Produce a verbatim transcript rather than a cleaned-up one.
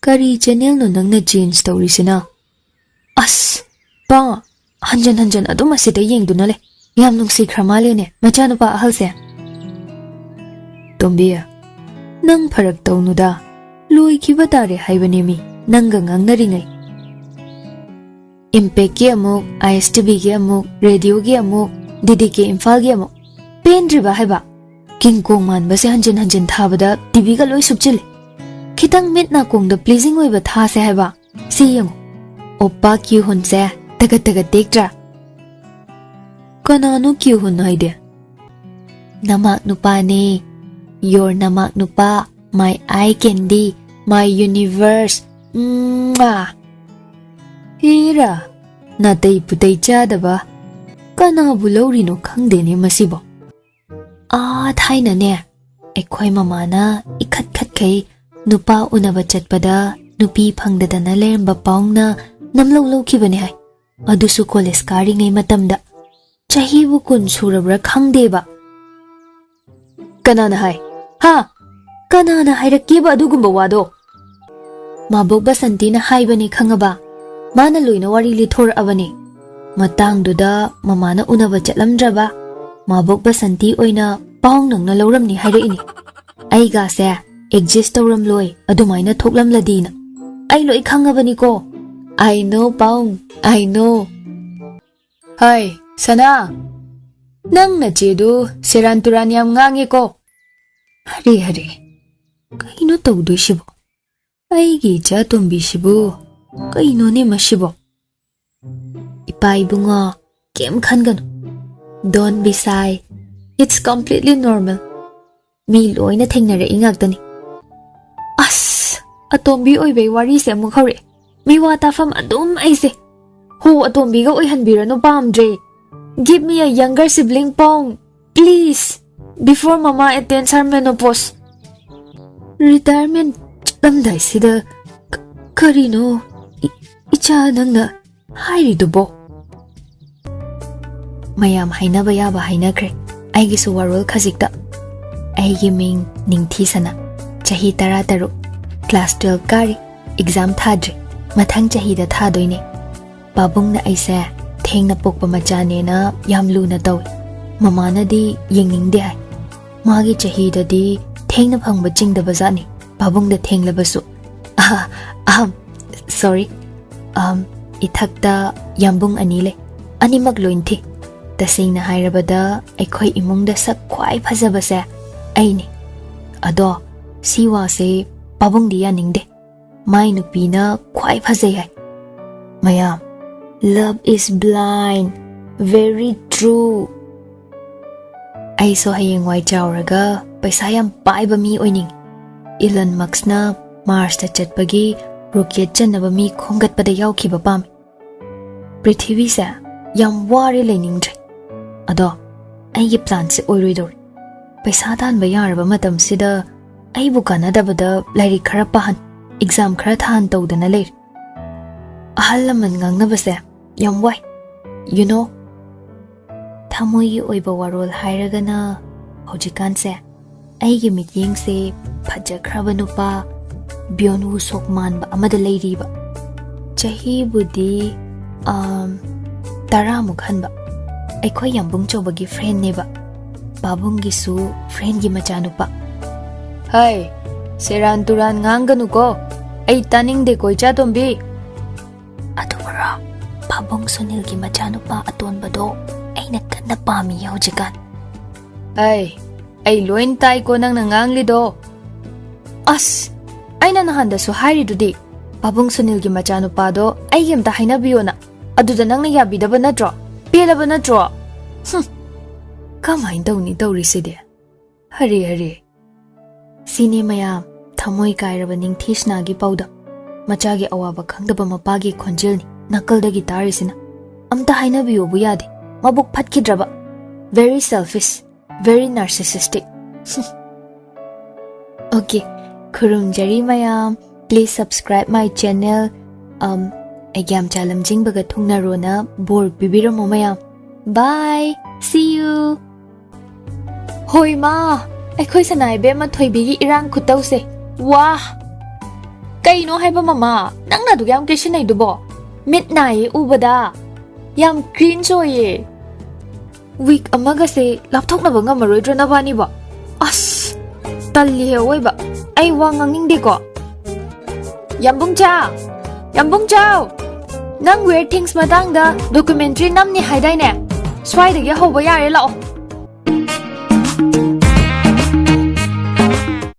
ꯀꯔꯤ ꯆꯦꯅꯦꯜꯅꯣ ꯅꯪꯅ ꯆꯦꯟꯖ ꯇꯧꯔꯤꯁꯤꯅ? ꯑꯁ, ꯄꯥ, ꯍꯟꯖꯟ ꯍꯟꯖꯟ ꯑꯗꯨꯝ ꯑꯁꯤꯗ ꯌꯦꯡꯗꯨꯅ ꯂꯩ꯫ ꯌꯥꯝ ꯅꯨꯡꯁꯤꯈ꯭ꯔ ꯃꯥꯜꯂꯦꯅꯦ ꯃꯆꯥꯅꯨꯄꯥ ꯑꯍꯜꯁꯦ꯫ ꯇꯣꯝꯕꯤ, ꯅꯪ ꯐꯔꯛ ꯇꯧꯅꯨꯗ꯫ ꯂꯣꯏꯈꯤꯕ ꯇꯥꯔꯦ ꯍꯥꯏꯕꯅꯦ ꯃꯤ, ꯅꯪꯒ ꯉꯥꯡꯅꯔꯤꯉꯩ꯫ ꯏꯝꯄꯦꯛꯀꯤ ꯑꯃꯨꯛ, ꯑꯥꯏ ꯑꯦꯁ ꯇꯤ ꯚꯤꯒꯤ ꯑꯃꯨꯛ, ꯔꯦꯗꯤꯑꯣꯒꯤ ꯑꯃꯨꯛ, ꯗꯤ ꯗꯤ ꯀꯦ ꯏꯝꯐꯥꯜꯒꯤ ꯑꯃꯨꯛ꯫ ꯄꯦꯟꯗ꯭ꯔꯤꯕ ꯍꯥꯏꯕ? ꯀꯤꯡ ꯀꯣꯡ ꯃꯥꯟꯕꯁꯦ ꯍꯟꯖꯤꯟ ꯍꯟꯖꯤꯟ ꯊꯥꯕꯗ ꯇꯤ ꯚꯤꯒ ꯂꯣꯏ ꯁꯨꯞꯆꯤꯜꯂꯦ꯫ ꯈꯤꯇꯪ ꯃꯤꯠ ꯅꯥꯀꯣꯡꯗ ꯄ꯭ꯂꯤꯖꯤꯡ ꯑꯣꯏꯕ ꯊꯥꯁꯦ ꯍꯥꯏꯕ꯫ ꯁꯤ ꯌꯦꯡꯉꯨ, ꯑꯣꯞꯄꯥ ꯀ꯭ꯌꯨ ꯍꯨꯟꯁꯦ ꯇꯒꯠ ꯇꯒꯠ ꯇꯦꯛꯇ꯭ꯔꯥ? ꯀꯅꯥꯅꯣ ꯀ꯭ꯌꯨ ꯍꯨꯟ ꯍꯥꯏꯗꯤ? ꯅꯃꯥꯛ ꯅꯨꯄꯥꯅꯦ꯫ Your ꯅꯃꯥꯛ ꯅꯨꯄꯥ, my eye candy, my universe꯫ ꯃ꯭ꯋꯥ! ꯍꯦꯔꯥ, ꯅꯥꯇꯩ ꯄꯨꯇꯩ ꯆꯥꯗꯕ꯫ ꯀꯅꯥꯕꯨ ꯂꯧꯔꯤꯅꯣ ꯈꯪꯗꯦꯅꯦ ꯃꯁꯤꯕꯣ꯫ ꯑꯥ ꯊꯥꯏꯅꯅꯦ, ꯑꯩꯈꯣꯏ ꯃꯃꯥꯅ ꯏꯈꯠ ꯈꯠꯈꯩ ꯅꯨꯄꯥ ꯎꯅꯕ ꯆꯠꯄꯗ ꯅꯨꯄꯤ ꯐꯪꯗꯗꯅ ꯂꯩꯔꯝꯕ ꯄꯥꯎꯅ ꯅꯝꯂꯧ ꯂꯧꯈꯤꯕꯅꯦ ꯍꯥꯏ꯫ ꯑꯗꯨꯁꯨ ꯀꯣꯂꯦꯖ ꯀꯥꯔꯤꯉꯩ ꯃꯇꯝꯗ꯫ ꯆꯍꯤꯕꯨ ꯀꯨꯟ ꯁꯨꯔꯕ꯭ꯔꯥ ꯈꯪꯗꯦꯕ꯫ ꯀꯅꯥꯅ ꯍꯥꯏ? ꯍꯥ? ꯀꯅꯥꯅ ꯍꯥꯏꯔꯛꯀꯦꯕ ꯑꯗꯨꯒꯨꯝꯕ ꯋꯥꯗꯣ? ꯃꯥꯕꯣꯛ ꯕꯁꯟꯇꯤꯅ ꯍꯥꯏꯕꯅꯦ ꯈꯪꯉꯕ? ꯃꯥꯅ ꯂꯣꯏꯅ ꯋꯥꯔꯤ ꯂꯤꯊꯣꯔꯛꯑꯕꯅꯦ꯫ ꯃꯇꯥꯡꯗꯨꯗ ꯃꯃꯥꯅ ꯎꯅꯕ ꯆꯠꯂꯝꯗ꯭ꯔꯕ? ꯃꯥꯕꯣꯛ ꯕꯁꯟꯇꯤ ꯑꯣꯏꯅ ꯄꯥꯎ ꯅꯪꯅ ꯂꯧꯔꯝꯅꯤ ꯍꯥꯏꯔꯛꯏꯅꯦ꯫ ꯑꯩꯒꯥꯁꯦ ꯑꯦꯛꯖꯤꯁ ꯇꯧꯔꯝꯂꯣꯏ ꯑꯗꯨꯃꯥꯏꯅ ꯊꯣꯛꯂꯝꯂꯗꯤꯅ꯫ ꯑꯩ ꯂꯣꯏ ꯈꯪꯉꯕꯅꯤꯀꯣ꯫ I know, ꯄꯥꯎ, I know꯫ ꯍꯥꯏ, ꯁꯅꯥ, ꯅꯪ ꯅꯆꯦꯗꯨ ꯁꯦꯔꯥꯟ ꯇꯨꯔꯥꯟ ꯌꯥꯝ ꯉꯥꯡꯉꯦꯀꯣ꯫ ꯍꯔꯦ ꯍꯔꯦ, ꯀꯩꯅꯣ ꯇꯧꯗꯣꯏꯁꯤꯕꯣ? ꯑꯩꯒꯤ ꯏꯆꯥ ꯇꯣꯝꯕꯤꯁꯤꯕꯨ ꯀꯩꯅꯣꯅꯦ ꯃꯁꯤꯕꯣ? ꯏꯄꯥ ꯏꯕꯨꯡꯉꯣ, ꯀꯩꯝ ꯈꯟꯒꯅꯨ꯫ Don't be shy. It's completely normal. ꯃꯤ ꯂꯣꯏꯅ ꯊꯦꯡꯅꯔꯛꯏ ꯉꯥꯛꯇꯅꯤ꯫ ꯑꯁ, ꯑꯇꯣꯝꯕꯤ ꯑꯣꯏꯕꯩ ꯋꯥꯔꯤꯁꯦ ꯑꯃꯨꯛ ꯍꯧꯔꯛꯑꯦ꯫ ꯃꯤꯋꯥ ꯇꯥꯐꯝ ꯑꯗꯨꯝ ꯑꯩꯁꯦ꯫ ꯍꯣ, ꯑꯇꯣꯝꯕꯤꯒ ꯑꯣꯏꯍꯟꯕꯤꯔꯅꯨ, ꯄꯥꯝꯗ꯭ꯔꯦ꯫ Give me a younger sibling, ꯄꯥꯎ꯫ Please, before mama attains her menopause. Retirement ꯆꯠꯂꯝꯗꯥꯏꯁꯤꯗ ꯀ-, ꯀꯔꯤꯅꯣ ꯏ-, ꯏꯆꯥ ꯅꯪꯅ ꯍꯥꯏꯔꯤꯗꯨꯕꯣ? ꯃꯌꯥꯝ ꯍꯥꯏꯅꯕ ꯌꯥꯕ ꯍꯥꯏꯅꯈ꯭ꯔꯦ꯫ ꯑꯩꯒꯤꯁꯨ ꯋꯥꯔꯣꯜ ꯈꯖꯤꯛꯇ꯫ ꯑꯩꯒꯤ ꯃꯤꯡ ꯅꯤꯡꯊꯤ ꯁꯅꯥ꯫ ꯆꯍꯤ ꯇꯔꯥꯇꯔꯨꯛ꯫ Class twelve ꯀꯥꯔꯤ꯫ ꯑꯦꯛꯖꯥꯝ ꯊꯥꯗ꯭ꯔꯤ, ꯃꯊꯪ ꯆꯍꯤꯗ ꯊꯥꯗꯣꯏꯅꯦ꯫ ꯄꯥꯕꯨꯡꯅ ꯑꯩꯁꯦ ꯊꯦꯡꯅ ꯄꯣꯛꯄ ꯃꯆꯥꯅꯦꯅ ꯌꯥꯝ ꯂꯨꯅ ꯇꯧꯏ꯫ ꯃꯃꯥꯅꯗꯤ ꯌꯦꯡꯅꯤꯡꯗꯦ ꯍꯥꯏ꯫ ꯃꯥꯒꯤ ꯆꯍꯤꯗꯗꯤ ꯊꯦꯡꯅ ꯐꯪꯕ ꯆꯤꯡꯗꯕ ꯖꯥꯠꯅꯤ, ꯄꯥꯕꯨꯡꯗ ꯊꯦꯡꯂꯕꯁꯨ꯫ ꯑꯍ, ꯑꯍꯝ, ꯁꯣꯔꯤ꯫ ꯑꯝ, ꯏꯊꯛꯇ ꯌꯥꯝꯕꯨꯡ ꯑꯅꯤ ꯂꯩ꯫ ꯑꯅꯤꯃꯛ ꯂꯣꯏ ꯊꯤ꯫ ꯇꯁꯦꯡꯅ ꯍꯥꯏꯔꯕꯗ, ꯑꯩꯈꯣꯏ ꯏꯃꯨꯡꯗ ꯁꯛ ꯈ꯭ꯋꯥꯏ ꯐꯖꯕꯁꯦ ꯑꯩꯅꯤ꯫ ꯑꯗꯣ ꯁꯤ ꯋꯥꯁꯦ ꯄꯥꯕꯨꯡꯗꯤ ꯌꯥꯅꯤꯡꯗꯦ꯫ ꯃꯥꯏ ꯅꯨꯄꯤꯅ ꯈ꯭ꯋꯥꯏ ꯐꯖꯩ ꯍꯥꯏ꯫ ꯃꯌꯥꯝ, love is blind, very true꯫ ꯑꯩꯁꯨ ꯍꯌꯦꯡꯋꯥꯏ ꯆꯥꯎꯔꯒ ꯄꯩꯁꯥ ꯌꯥꯝ ꯄꯥꯏꯕ ꯃꯤ ꯑꯣꯏꯅꯤꯡꯉꯤ꯫ ꯏꯂꯟ ꯃꯛꯁꯅ ꯃꯥꯔꯁꯇ ꯆꯠꯄꯒꯤ ꯔꯣꯀꯦꯠ ꯆꯟꯅꯕ ꯃꯤ ꯈꯣꯝꯒꯠꯄꯗ ꯌꯥꯎꯈꯤꯕ ꯄꯥꯝꯃꯤ꯫ ꯄ꯭ꯔꯤꯊꯤꯕꯤꯁꯦ ꯌꯥꯝ ꯋꯥꯔꯦ, ꯂꯩꯅꯤꯡꯗ꯭ꯔꯦ꯫ ꯑꯗꯣ ꯑꯩꯒꯤ ꯄ꯭ꯂꯥꯟꯁꯦ ꯑꯣꯏꯔꯣꯏꯗꯧꯔꯤ꯫ ꯄꯩꯁꯥ ꯇꯥꯟꯕ ꯌꯥꯔꯕ ꯃꯇꯝꯁꯤꯗ ꯑꯩꯕꯨ ꯀꯥꯟꯅꯗꯕꯗ ꯂꯥꯏꯔꯤꯛ ꯈꯔ ꯄꯥꯍꯟ, ꯑꯦꯛꯖꯥꯝ ꯈꯔ ꯊꯥꯍꯟ ꯇꯧꯗꯅ ꯂꯩꯔꯦ꯫ ꯑꯍꯜ ꯂꯃꯟ ꯉꯥꯡꯅꯕꯁꯦ ꯌꯥꯝ ꯋꯥꯏ꯫ You know, ꯊꯃꯣꯏꯒꯤ ꯑꯣꯏꯕ ꯋꯥꯔꯣꯜ ꯍꯥꯏꯔꯒꯅ, ꯍꯧꯖꯤꯛꯀꯥꯟꯁꯦ ꯑꯩꯒꯤ ꯃꯤꯠꯌꯦꯡꯁꯦ ꯐꯖꯈ꯭ꯔꯕ ꯅꯨꯄꯥ ꯕ꯭ꯌꯣꯟ ꯋꯨ ꯁꯣꯛ ꯃꯥꯟꯕ ꯑꯃꯗ ꯂꯩꯔꯤꯕ꯫ ꯆꯍꯤꯕꯨꯗꯤ, ꯑꯝ, ꯇꯔꯥꯃꯨꯛ ꯍꯟꯕ꯫ ꯑꯩꯈꯣꯏ ꯌꯥꯝꯕꯨꯡ ꯆꯧꯕꯒꯤ ꯐ꯭ꯔꯦꯟꯅꯦꯕ꯫ ꯄꯥꯕꯨꯡꯒꯤꯁꯨ ꯐ꯭ꯔꯦꯟꯒꯤ ꯃꯆꯥꯅꯨꯄꯥ꯫ ꯍꯩ, ꯁꯦꯔꯥꯟ ꯇꯨꯔꯥꯟ ꯉꯥꯡꯒꯅꯨꯀꯣ, ꯑꯩ ꯇꯥꯅꯤꯡꯗꯦꯀꯣ, ꯏꯆꯥꯇꯣꯝꯕꯤ꯫ ꯑꯗꯨꯕꯨꯔꯣ, ꯄꯥꯕꯨꯡ ꯁꯨꯅꯤꯜꯒꯤ ꯃꯆꯥꯅꯨꯄꯥ ꯑꯇꯣꯟꯕꯗꯣ ꯑꯩꯅ ꯀꯟꯅ ꯄꯥꯝꯃꯤꯌꯦ ꯍꯧꯖꯤꯛꯀꯥꯟ꯫ ꯑꯩ, ꯑꯩ ꯂꯣꯏ ꯇꯥꯏꯀꯣ ꯅꯪꯅ ꯉꯥꯡꯂꯤꯗꯣ꯫ ꯑꯁ, ꯑꯩꯅ ꯅꯍꯥꯟꯗꯁꯨ ꯍꯥꯏꯔꯤꯗꯨꯗꯤ, ꯄꯥꯕꯨꯡ ꯁꯨꯅꯤꯜꯒꯤ ꯃꯆꯥꯅꯨꯄꯥꯗꯣ ꯑꯩꯒꯤ ꯑꯝꯇ ꯍꯥꯏꯅꯕꯤꯌꯣꯅ꯫ ꯑꯗꯨꯗ ꯅꯪꯅ ꯌꯥꯕꯤꯗꯕ ꯅꯠꯇ꯭ꯔꯣ? ꯄꯦꯜꯂꯕ ꯅꯠꯇ꯭ꯔꯣ? ꯍꯨꯝ, ꯀꯃꯥꯏꯅ ꯇꯧꯅꯤ ꯇꯧꯔꯤꯁꯤꯗꯤ? ꯍꯔꯦ ꯍꯔꯦ꯫ ꯁꯤꯅꯤ ꯃꯌꯥꯝ, ꯊꯃꯣꯏ ꯀꯥꯏꯔꯕ ꯅꯤꯡꯊꯤ ꯁꯅꯥꯒꯤ ꯄꯥꯎꯗꯝ꯫ ꯃꯆꯥꯒꯤ ꯑꯋꯥꯕ ꯈꯪꯗꯕ ꯃꯄꯥꯒꯤ ꯈꯣꯟꯖꯦꯜꯅꯤ ꯅꯥꯀꯜꯗꯒꯤ ꯇꯥꯔꯤꯁꯤꯅ꯫ ꯑꯝꯇ ꯍꯥꯏꯅꯕꯤꯌꯣꯕꯨ ꯌꯥꯗꯦ꯫ ꯃꯕꯨꯛ ꯐꯠꯈꯤꯗ꯭ꯔꯕ, very selfish, very narcissistic꯫ Okay, ꯈꯨꯔꯨꯝꯖꯔꯤ ꯃꯌꯥꯝ꯫ Please subscribe my channel. ꯑꯝ, ꯑꯩꯒ꯭ꯌꯥꯝꯆꯥ ꯂꯝꯖꯤꯡꯕꯒ ꯊꯨꯡꯅꯔꯣꯅ ꯕꯣꯔ ꯄꯤꯕꯤꯔꯝꯃꯣ ꯃꯌꯥꯝ꯫ Bye, see you. ꯍꯣꯏ ꯃꯥ, ꯑꯩꯈꯣꯏ ꯁꯅꯥ ꯏꯕꯦꯝꯃ ꯊꯣꯏꯕꯤꯒꯤ ꯏꯔꯥꯡ ꯈꯨꯇꯧꯁꯦ꯫ ꯋꯥ! ꯀꯩꯅꯣ ꯍꯥꯏꯕ ꯃꯃꯥ? ꯅꯪꯅ ꯑꯗꯨꯛ ꯌꯥꯝ ꯀꯦꯁꯤꯟꯅꯩꯗꯨꯕꯣ? ꯃꯤꯠ ꯅꯥꯏꯌꯦ ꯎꯕꯗ꯫ ꯌꯥꯝ cringe ꯑꯣꯏꯌꯦ꯫ ꯋꯤꯛ ꯑꯃꯒꯁꯦ ꯂꯥꯞꯊꯣꯛꯅꯕ ꯉꯝꯃꯔꯣꯏꯗ꯭ꯔꯣ ꯅꯕꯥꯅꯤꯕꯣ? ꯑꯁ, ꯇꯜꯂꯤꯍꯦ ꯑꯑꯣꯏꯕ꯫ ꯑꯩ ꯋꯥ ꯉꯥꯡꯅꯤꯡꯗꯦꯀꯣ꯫ ꯌꯥꯝꯕꯨꯡꯆꯥ! ꯌꯥꯝꯕꯨꯡꯆꯥꯎ! ꯅꯪ weird things ꯃꯇꯥꯡꯗ documentary ꯅꯝꯅꯤ ꯍꯥꯏꯗꯥꯏꯅꯦ? ꯁ꯭ꯋꯥꯏꯗꯒꯤ ꯍꯧꯕ ꯌꯥꯔꯦ, ꯂꯥꯛꯑꯣ꯫